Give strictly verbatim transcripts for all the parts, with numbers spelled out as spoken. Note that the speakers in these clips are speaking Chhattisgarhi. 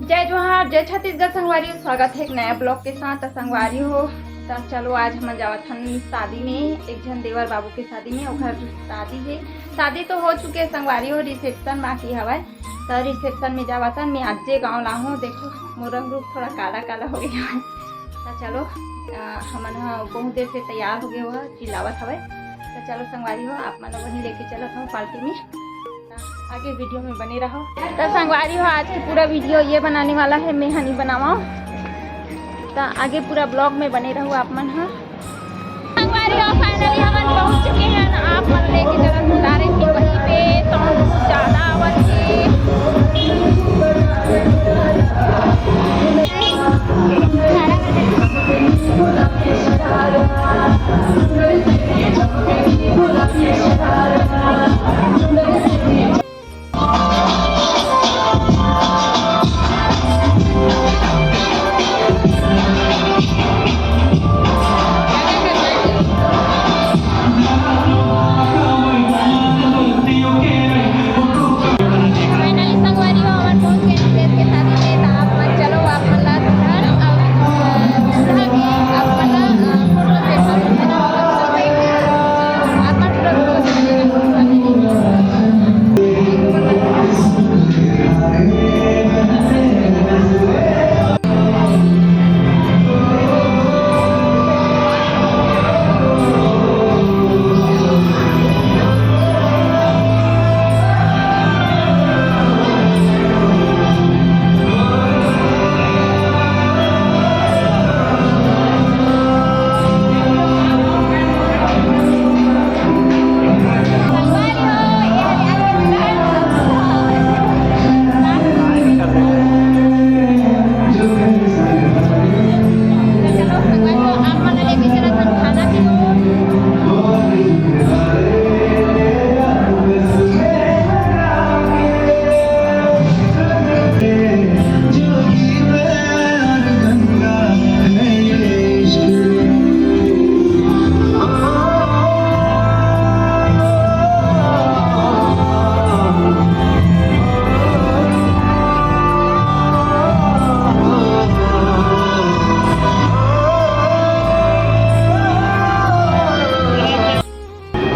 जय जोहार, जय छत्तीसगढ़ संगवारी हो, स्वागत है एक नया ब्लॉग के साथ। त संगवारी हो, त चलो आज हमन जावत हन शादी में, एक झन देवर बाबू के शादी में, ओकर शादी है। शादी तो हो चुके है संगवारी हो, रिसेप्शन बाकी हवय। त रिसेप्शन में जावत हन, मैं आजे गाँव लाहूँ। देखो मोर रंग रूप थोड़ा काला काला हो गया है। त चलो, अ, हमन ह बहुत देर से तैयार हो गए हुआ, चिल्लावत हवय। त चलो संगवारी हो, आप मन ल वहीं लेके चलत हूँ पार्टी में। आगे वीडियो में बने रहो। त संगवारी हो, आज के पूरा वीडियो ये बनाने वाला है, मैं हनी बनावा। त आगे पूरा ब्लॉग में बने रहो आप मन ह। संगवारी हो, फाइनली हमन पहुंच चुके हैं। आप मन लेके चलत हूँ direct वहीं पे, तो बहुत ज्यादा आवत है। फाइनली संगवारी हो, हमन पहुंच गए हैं देश के शादी में। तो आप मन चलो, आप मन ला घर, अउ घर के आप मन ला, अ, फोटो से, आप मन पूरा वीडियो से बने रहो।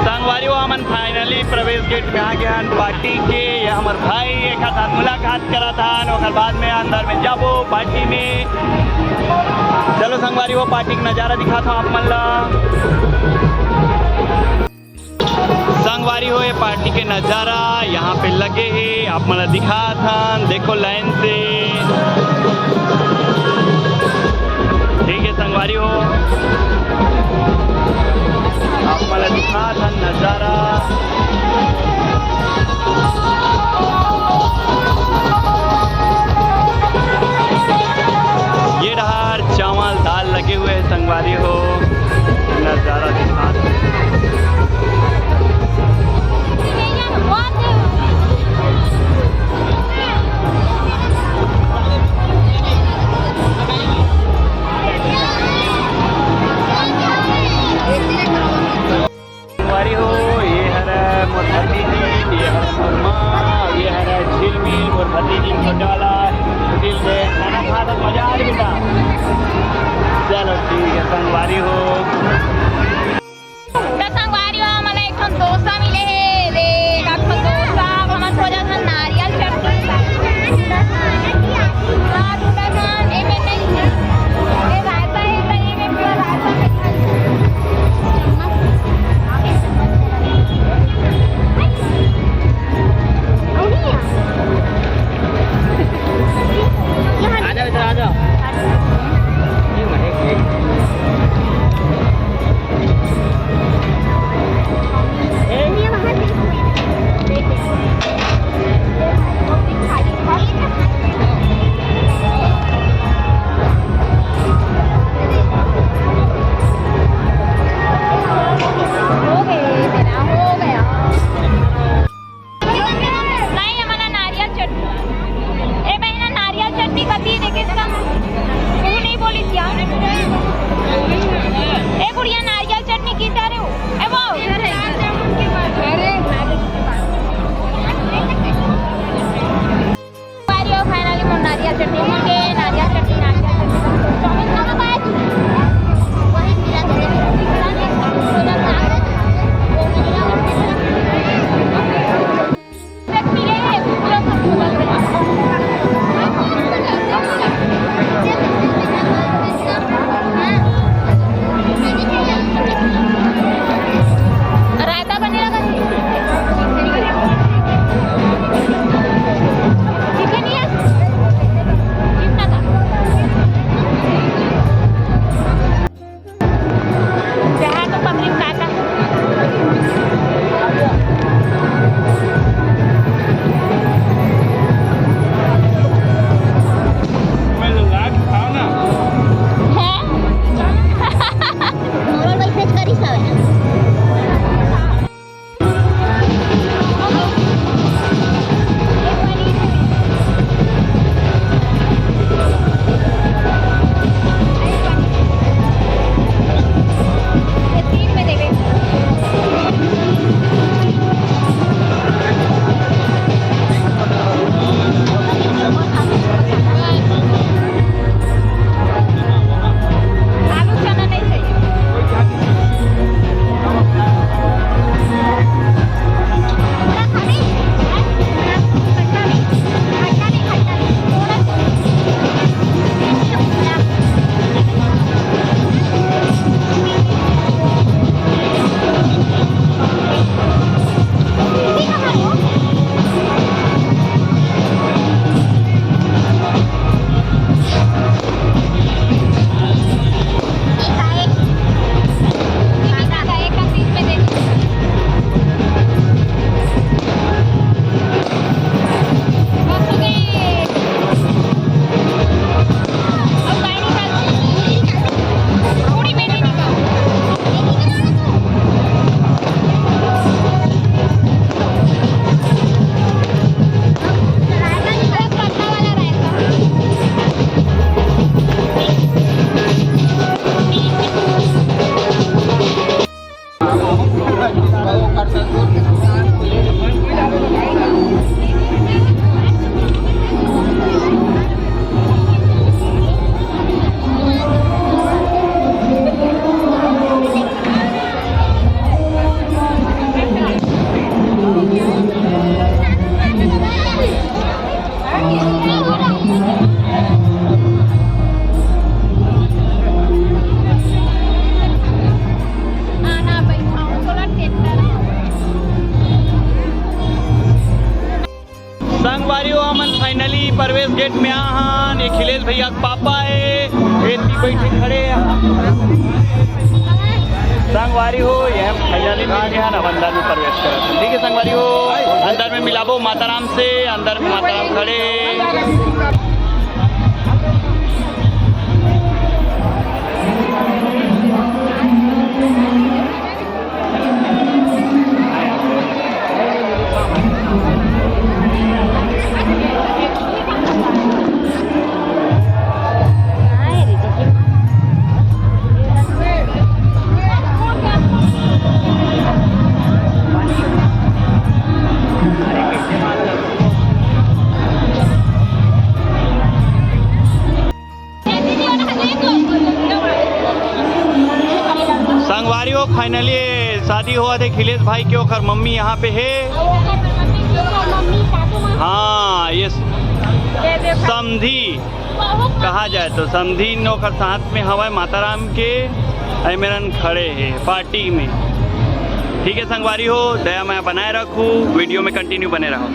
संगवारी हो, हमन finally प्रवेश गेट में आ गए हन पार्टी के। ये हमर भाई, एक साथ मुलाकात करत हन, ओकर बाद में अंदर में जाबो पार्टी में। चलो संगवारी हो, पार्टी के नजारा दिखात हूँ आप मन ला। संगवारी हो, ये पार्टी के नजारा यहाँ पे लगे हे, आप मन ला दिखात हन, देखो लाइन से। ठीक है संगवारी हो, आप मन ला दिखात हन नजारा। ये डहार चावल दाल लगे हुए हैं संगवारी हो, नजारा दिखात हन। संगवारी हो, ये हर मोर भतीजी, ये हर मोर माँ, ये हर झिलमिल, मोर भतीजी छोटे वाला, दिल से खाना खा तो मजा आ रही था। चलो ठीक है संगवारी हो। त संगवारी हो, हमन ला एक ठन डोसा मिले हे। देख, एक ठन डोसा, अब हमन खो जाथन नारियल चटनी। हाँ, डोसा खान, एमे नहीं। ए, रायता हे, त एमे पूरा रायता हे। आ जाओ, इधर आ जाओ। एक मिनट, एक मिनट। चटनी के, नारियल चटनी, नारियल चटनी। चाउमीन खाना पाए तू? वही खिला दे। रायता बनेला का? चिकन या? चिकन का? जहाँ तो पकड़ी काटा। मैं लाग खाओ ना। हैं? मोबाइल वैसे करी सब है। संगवारी हो, हमन finally प्रवेश gate में आ हन। ये अखिलेश भैया के पापा हे, एती बैठे खड़े हे। संगवारी हो, ये हम finally मिल गए हन, अब अंदर में प्रवेश करत हन। ठीक है संगवारी हो, अंदर में मिलाबो माता राम से, अंदर में माता राम खड़े हे। संगवारी हो, finally शादी होवत हे अखिलेश भाई के, ओकर मम्मी यहाँ पे हे। हाँ, ये समधी कहा जाए तो समधी इन ओकर साथ में हवय माता राम के, अय मेरन खड़े हे party में। ठीक है संगवारी हो, दया मया बनाए रखू, video में continue बने रहो।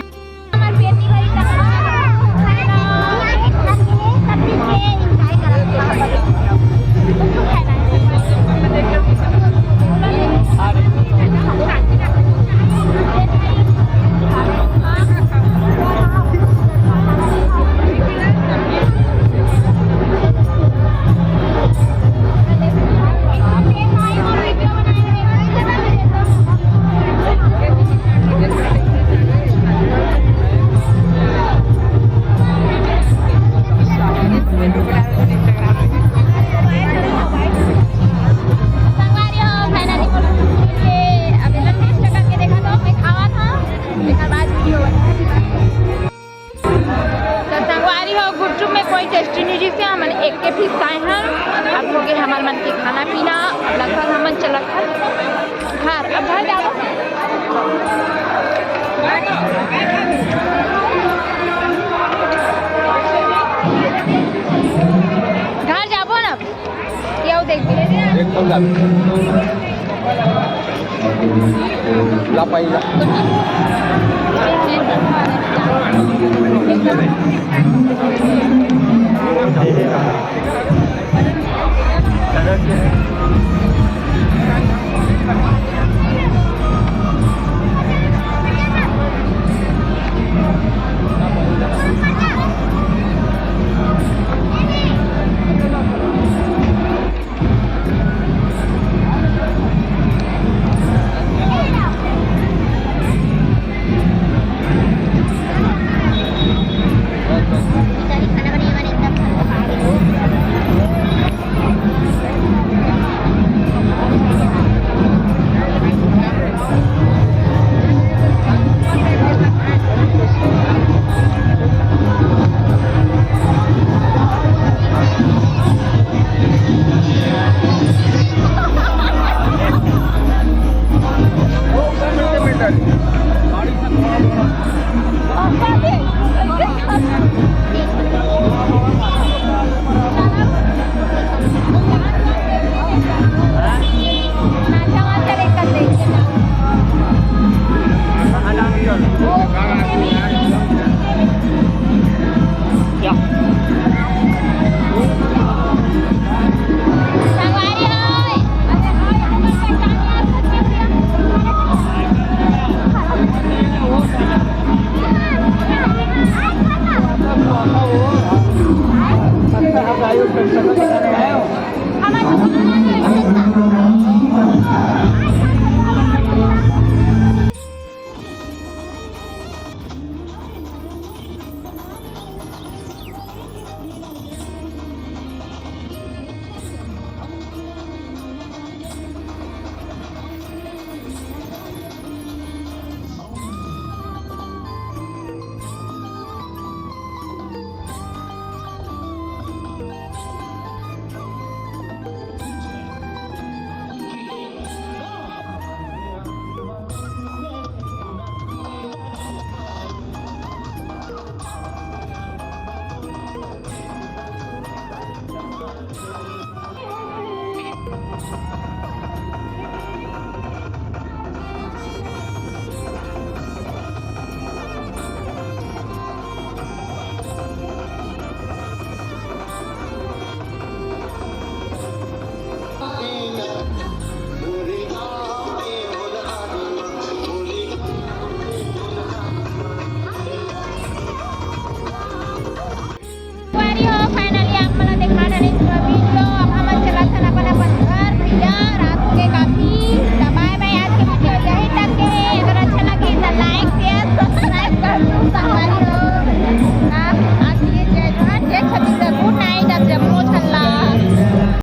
डेस्टिनी जी से हमन एक के फिर आए हैं। अब हो गए हमर मन के खाना पीना, अब लगभग हमन चलत हन घर। अब घर जाबो, घर जाबो ना। ये आओ देख। एक तो ला। ला पाई ला।